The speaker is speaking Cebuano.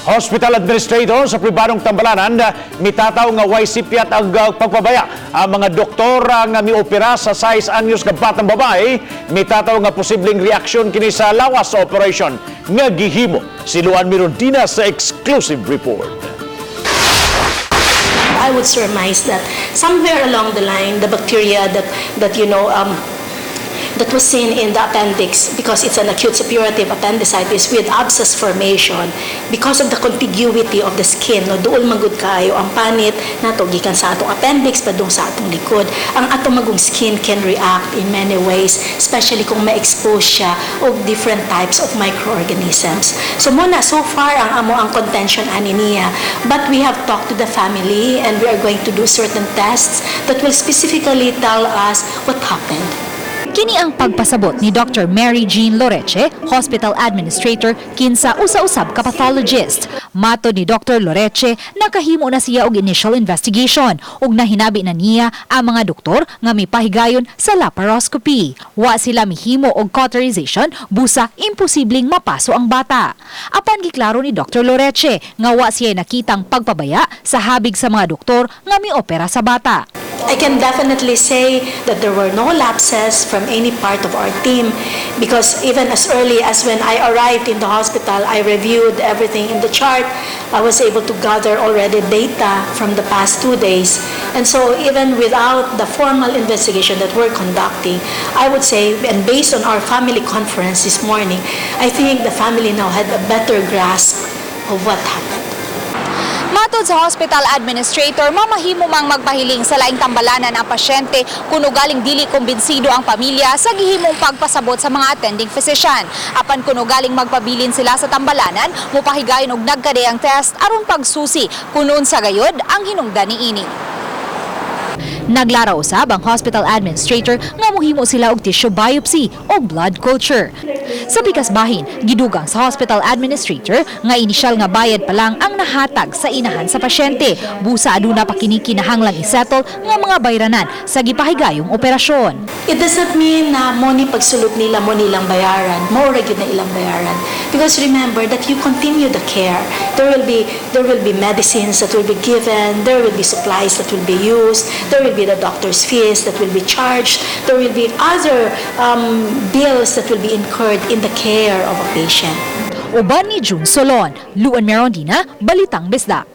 Hospital administrator sa pribadong tambalanan mitataw nga way sipyat ang pagpabaya. Ang mga doktor nga miopera sa 6 anyos nga batang babae mitataw nga posibleng reaksyon kini sa lawas sa operation nga gihimo. Si Luan Mirondina sa exclusive report. I would surmise that somewhere along the line, the bacteria that was seen in the appendix, because it's an acute suppurative appendicitis with abscess formation, because of the contiguity of the skin, no, duol man gud kaayo ang panit nato gikan sa atong appendix padung sa atong likod. Ang atong magong skin can react in many ways, especially kung ma-expose siya og different types of microorganisms. So mao na so far ang amo ang contention ani niya, but we have talked to the family and we are going to do certain tests that will specifically tell us what happened. Kini ang pagpasabot ni Dr. Mary Jean Loreche, hospital administrator, kinsa usa-usab ka pathologist. Matod ni Dr. Loreche, nakahimo na siya og initial investigation ug nahinabi na niya ang mga doktor nga mipahigayon sa laparoscopy. Wa sila mihimo og cauterization busa imposibleng mapaso ang bata. Apan giklaro ni Dr. Loreche nga wa siya nakitang pagpabaya sa habig sa mga doktor nga miopera sa bata. I can definitely say that there were no lapses from any part of our team because even as early as when I arrived in the hospital, I reviewed everything in the chart. I was able to gather already data from the past 2 days. And so even without the formal investigation that we're conducting, I would say, and based on our family conference this morning, I think the family now had a better grasp of what happened. Matod sa hospital administrator, mamahimo mang magpahiling sa laing tambalanan ang pasyente kung ugaling dili kumbinsido ang pamilya sa gihimong pagpasabot sa mga attending physician. Apan kung ugaling magpabilin sila sa tambalanan, mupahigayon og nagkadeyang test aron pagsusi kung unsa gayod ang hinungdan niini. Naglara usab ang hospital administrator nga mohimo sila og tissue biopsy o blood culture. Sa pikas bahin, gidugang sa hospital administrator nga inisyal nga bayad pa lang ang nahatag sa inahan sa pasyente. Busa aduna pa kini kinahanglang isettle nga mga bayranan sa gipahigayong operasyon. It does not mean na mo ni pagsulod nila mo nilang bayaran, mo ra gyud na ilang bayaran. Because remember that you continue the care. There will be medicines that will be given, there will be supplies that will be used, there will be the doctor's fees that will be charged, there will be other bills that will be incurred in the care of a patient. Uban ni June Solon, Luan Merondina, Balitang Bisdak.